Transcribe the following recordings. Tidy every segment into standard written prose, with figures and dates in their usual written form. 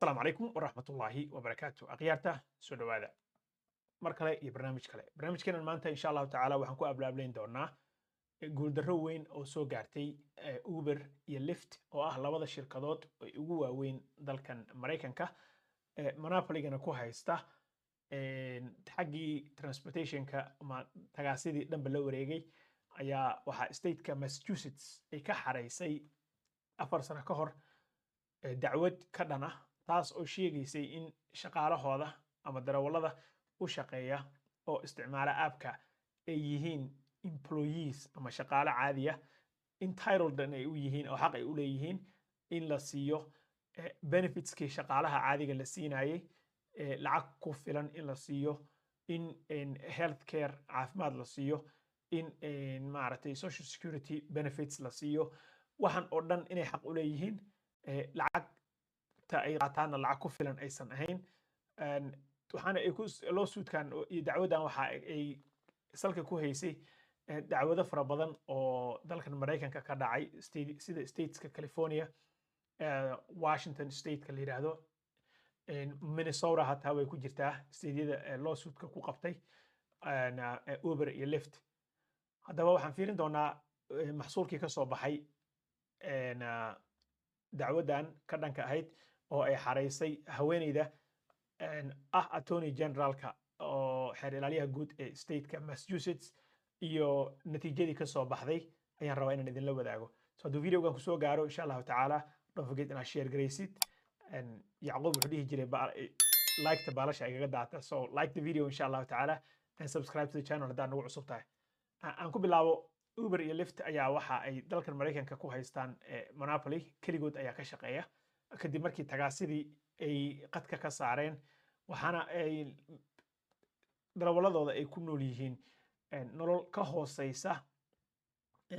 Asalaamu calaykum waraxmatullaahi wabarakaatu. Akhyaarta, soo dhowaada mar kale iyo barnaamij kale. Barnaamijkeenan maanta, insha Allahu tacaala, waxaan ku ablaablayn doonaa guuldarro weyn oo soo gaartay Uber iyo Lyft, oo ah labada shirkadood ee ugu waaweyn dalkan Maraykanka, monopoly-gana ku haysta xaggii transportation-ka ama tagaasidii dhanba la wareegay. Ayaa waxaa state-ka Massachusetts ay ka xaraysay 4 sano ka hor dacwad ka dhan ah, taas oo sheegaysay in shaqaalahooda ama darawallada u shaqeeya oo isticmaala app-ka ay yihiin employees ama shaqaale caadiya, entitled ay u yihiin oo xaq ay u leeyihiin in la siiyo benefits-kii shaqaalaha caadiga la siinayay, lacag ku filan in la siiyo, in health care, caafimaad la siiyo, in maaragtay social security benefits la siiyo. Waxan oo dhan inay xaq u leeyihiin, lacagta ay qaataanna lacag ku filan aysan ahayn. Waxaana ay ku lawsuit-kan iyo dacwaddan waxa ay salka ku haysay dacwado fara badan oo dalkan Maraykanka ka dhacay, sida states-ka California, Washington State-ka la yidhaahdo, Minnesota hataa way ku jirtaa state-yada lawsuit-ka ku qabtay Uber iyo Lyft. Haddaba waxaan fiirin doonaa maxsuulkii ka soo baxay dacwaddan ka dhanka ahayd oo ay xaraysay haweeneyda ah attorney general-ka oo xeer ilaaliyaha guud ee state-ka Massachusetts, iyo natiijadii ka soo baxday ayaan rabaa inaan idinla wadaago. So hadduu video-gan kusoo gaaro, insha Allahu tacaala, don't forget inaad share garaysid. Yacquub wuxuu dhihi jiray like-ta baalasha igaga daata. So like the video, insha Allahu tacaala, and subscribe to the channel haddaad nagu cusub tahay. Aan ku bilaabo. Uber iyo Lyft ayaa waxa ay dalkan Maraykanka ku haystaan monopoly, keligood ayaa ka shaqeeya kadib markii tagaasidii ay qadka ka saareen. Waxaana ay darawaladooda ay ku nool yihiin nolol ka hooseysa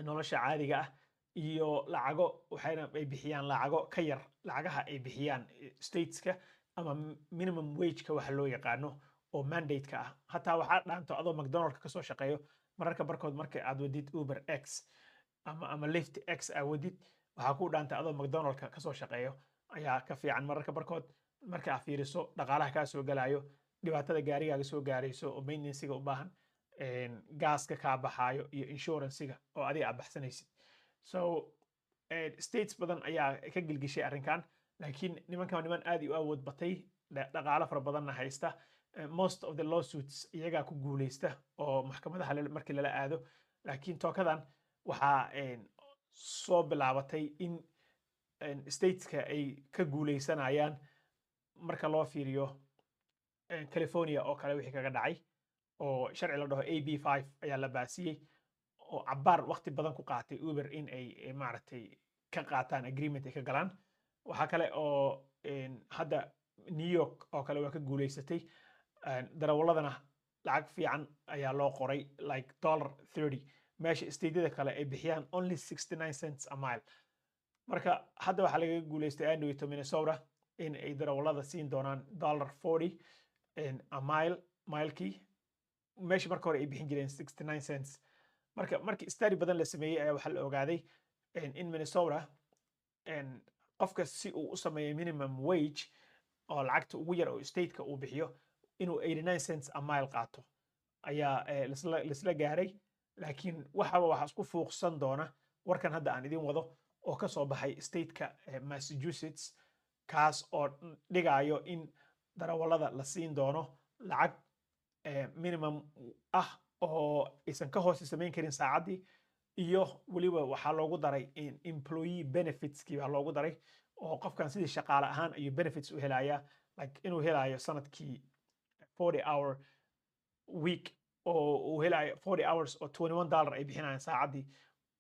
nolosha caadiga ah iyo lacago, waxayna ay bixiyaan lacago ka yar lacagaha ay bixiyaan states-ka ama minimum wage-ka waxa loo yaqaano oo mandate-ka ah. Hataa waxaa dhaanto adoo McDonald-ka kasoo shaqeeyo mararka barkood marka aad wadid Uber X ama Lyft X aad wadid, waxaa ku dhaanta adoo McDonald-ka kasoo shaqeeyo ayaa ka fiican mararka barkood, marka aad fiiriso dhaqaalaha kaa soo galayo, dhibaatada gaarigaaga soo gaarayso oo maintenance-ga u baahan, gaaska kaa baxaayo iyo insurance-ga oo adiga aad baxsanaysid. So states badan ayaa ka gilgishay arrinkan, laakiin nimankan niman aad u awood batay, dhaqaalo fara badanna haysta. Most of the lawsuits iyagaa ku guuleysta oo maxkamadaha markii lala aado, laakiin tookadan waxaa soo bilaabatay in states-ka ay ka guuleysanayaan. Marka loo fiiriyo California oo kale wixii kaga dhacay oo sharci la dhaho AB 5 ayaa la baasiyey, oo cabbaar waqti badan ku qaatay Uber in ay maaragtay ka qaataan agreement ay ka galaan. Waxaa kale oo hadda New York oo kale waa ka guuleysatay, darawaladana lacag fiican ayaa loo qoray, like $30, meesha state-yada kale ay bixiyaan only 69 cents a mile. Marka hadda waxaa lagaga guuleystay andwito Minnesota in ay darawalada siin doonaan $40 a mile, mile-kii, meesha marka hore ay bixin jireen 69 cents. Marka markii study badan la sameeyey ayaa waxaa la ogaaday in Minnesota qofka si uu u sameeyo minimum wage oo lacagta ugu yar oo state-ka uu bixiyo inuu 89 cents a mile qaato ayaa laisla gaaray. Laakiin waxaba waxaa isku fuuqsan doona warkan hadda aan idin wado oo ka soo baxay state-ka Massachusetts, kaas oo dhigayo in darawallada la siin doono lacag minimum ah oo aysan ka hoose samayn karin saacaddii, iyo weliba waxaa loogu daray employee benefits-kii baa loogu daray, oo qofkan sidii shaqaale ahaan ayuu benefits u helayaa, like inuu helayo sanadkii 40 hour week oo uu helayo 40 hours oo $21 ay bixinayaan saacaddii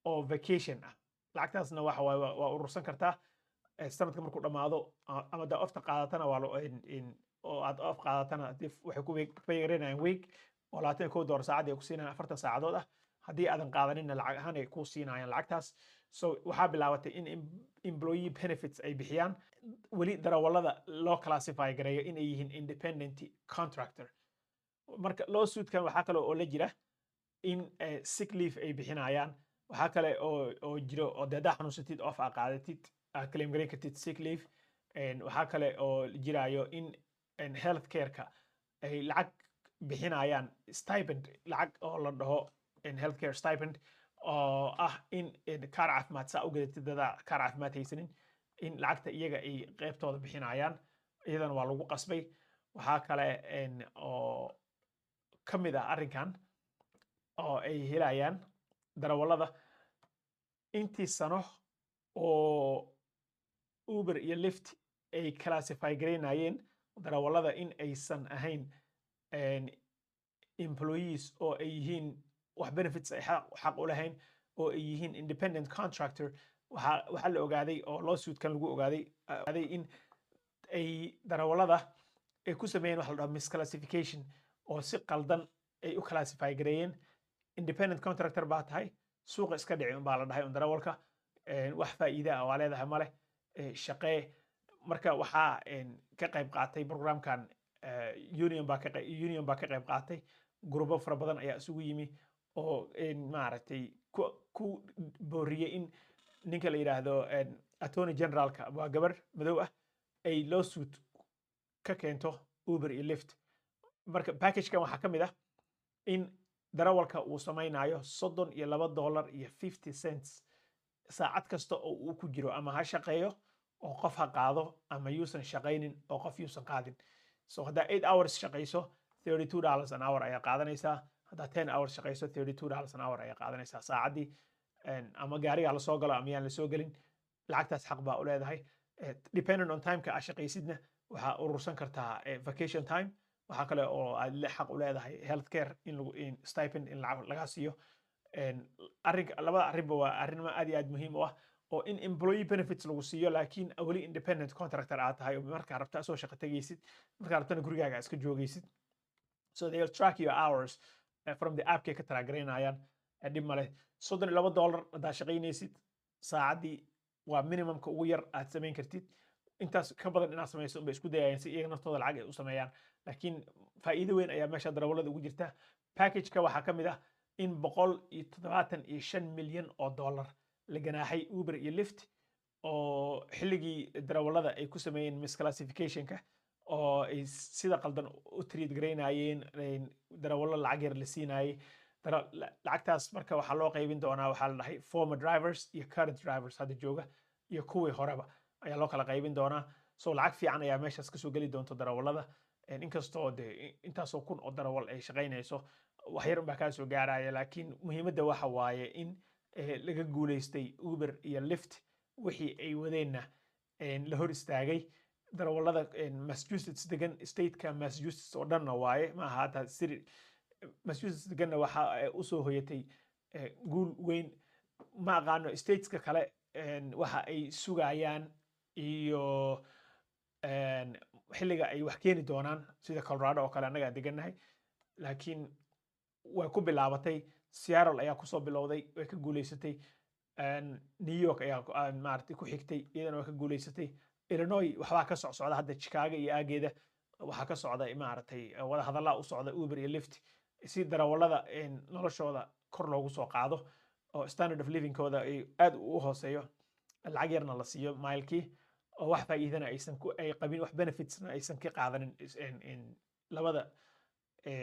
oo vacation ah. Lacagtaasna waxa waaye waa urursan kartaa sanadka markuu dhammaado ama da off-ta qaadatana waa oo aad off qaadatana, hadii waxay ku pay-gareynayaan week oo $21 saacaddii ay ku siinayaan 40 saacadood ah. Haddii aadan qaadaninna lacag ahaan ay ku siinayaan lacagtaas. So waxaa bilaabatay in employee benefits ay bixiyaan, weli darawallada loo classify gareeyo in ay yihiin independent contractor. Marka lawsuit-kan waxaa kale oo la jira in sick leave ay bixinayaan. Waxaa kale oo jiro oo dee haddaa xanuunsatid, off aa qaadatid, aad claim gareyn kartid sick leave. Waxaa kale oo jiraayo in health care-ka ay lacag bixinayaan, stipend, lacag oo la dhaho healthcare stipend, oo ah in kaar caafimaad saa u gadatid dadaa kaar caafimaad haysanin, in lacagta iyaga ay qeybtooda bixinayaan, iyadana waa lagu qasbay. Waxaa kale oo ka mid ah arrinkan oo ay helayaan darawallada intii sano oo Uber iyo Lyft ay classify garaynayeen darawallada in aysan ahayn employees oo ay yihiin wax benefits ay xaq u lahayn oo ay yihiin independent contractor. Waxaa la ogaaday oo lawsuitkan lagu ogaaday in ay darawallada ay ku sameeyeen waxa la dhaho misclassification, oo si qaldan ay u classify gareeyeen. Independent contractor baa tahay, suuqa iska dhici un baa la dhahay un darawalka, wax faa'iida ah waa leedahay male, shaqee. Marka waxaa ka qayb qaatay programkan union baa ka qayb qaatay. Grubo fara badan ayaa isugu yimi oo maaragtay ku booriyey in ninka la yidhaahdo attorney generalka, waa gabar madow ah, ay lawsuit ka keento Uber iyo Lyft. Marka packagekan waxaa ka mid ah in darawalka uu samaynayo $32.50 saacad kasta oo uu ku jiro, ama ha shaqeeyo oo qof ha qaado ama yuusan shaqaynin oo qof yuusan qaadin. So haddaa 8 hours shaqayso, $32 an hour ayaa qaadanaysaa. Haddaa 10 hours shaqayso, $32 an hour ayaa qaadanaysaa saacaddii. Ama gaarigaa lasoo galo ama yaan lasoo gelin, lacagtaas xaq baa u leedahay. Dependent on timeka aad shaqaysidna, waxaa urursan kartaa vacation time. Waxaa kale oo aad xaq u leedahay healthcare in lagu in stipend in lacag laga siiyo. Arrinka labada arrinba waa arrimo aad iyo aad muhiim u ah, oo in employee benefits lagu siiyo laakiin weli independent contractor aad tahay, oo markaa rabta soo shaqo tegaysid, markaa rabtana gurigaaga iska joogaysid. So they'll track your hours from the appkay ka track garaynayaan. Dhib male, $32 haddaad shaqaynaysid saacaddii waa minimumka ugu yar aad samayn kartid. Intaas ka badan inaad samayso unbay isku dayayaan si iyaga naftooda lacag ay u sameeyaan, laakiin faa'iido weyn ayaa meesha darawallada ugu jirta. Packageka waxaa ka mid ah in $175 milyan la ganaaxay Uber iyo Lyft, oo xilligii darawallada ay ku sameeyeen misclassificationka oo ay sida qaldan u treat garaynayeen darawallo lacag yar la siinayay. Lacagtaas marka waxaa loo qaybin doonaa, waxaa la dhahay, former drivers iyo current drivers, hadda jooga iyo kuwii horeba ayaa loo kala qaybin doonaa. So lacag fiican ayaa meeshaas kasoo geli doonta darawallada. Inkastoo de intaasoo kun oo darawal ay shaqaynayso, wax yar unbaa kaa soo gaaraya, laakiin muhiimadda waxa waaye in laga guulaystay Uber iyo Lyft, wixii ay wadeenna la hor istaagay. Darawallada Massachusetts degan, stateka Massachusetts oo dhanna waaye, ma aha hataa city Massachusetts deganna, waxa usoo hoyatay guul weyn. Ma aqaano stateska kale waxa ay sugayaan iyo xilliga ay wax keeni doonaan, sida Colorado oo kale annaga aan degannahay, laakiin way ku bilaabatay. Seattle ayaa kusoo bilowday, way ka guuleysatay. New York ayaa maaragtay ku xigtay, iyadana way ka guuleysatay. Illinois waxbaa ka socsocda hadda, Chicago iyo aageeda waxaa ka socda maaragtay wada hadallaa u socda Uber iyo Lyft si darawallada noloshooda kor loogu soo qaado oo standard of livingkooda ay aad u hooseeyo, lacag yarna la siiyo mailkii, oo wax faa'iidana aysan ku ay qabin, wax benefitsna aysan ka qaadanin labada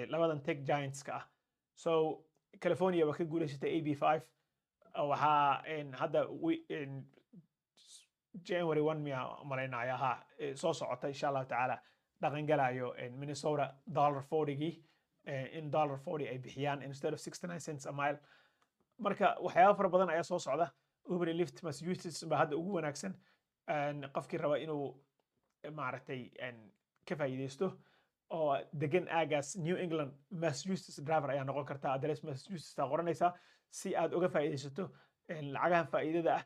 labadan tech giantska ah. So California waa ka guuleysatay AB 5. Waxaa hadda January 1 miya malaynaya ha soo socota, insha Allahu tacaala, dhaqan galayo Minnesota dollar fortygii, in dollar 40 ay bixiyaan instead of 69 cents a mile. Marka waxyaaba fara badan ayaa soo socda. Uber iyo Lyft Massachusetts baa hadda ugu wanaagsan. Qofkii raba inuu maaragtay ka faa'iideysto oo degan aagaas New England, Massachusetts driver ayaa noqon kartaa. Address Massachusetts aa qoranaysaa si aad uga faa'iideysato lacagahan faa'iidada ah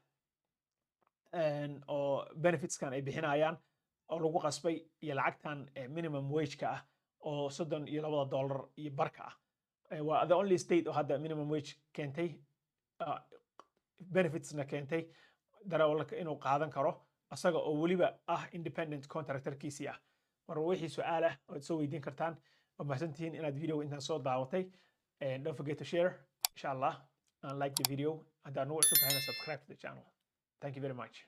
oo benefitskan ay bixinayaan oo lagu qasbay iyo lacagtan minimum wage-ka ah oo $32 iyo barka ah. Waa the only state oo hadda minimum wage keentay, benefitsna keentay, darawalka inuu qaadan karo asaga oo weliba ah independent contractorkiisii ah. Mar wixii su-aal ah ood soo weydiin kartaan. Waa mahadsantihiin inaad video intaan soo daawatay. Don't forget to share, insha Allah, and like the video. Haddaad nagu cusub tahayna, subscribe to the channel. Thank you very much.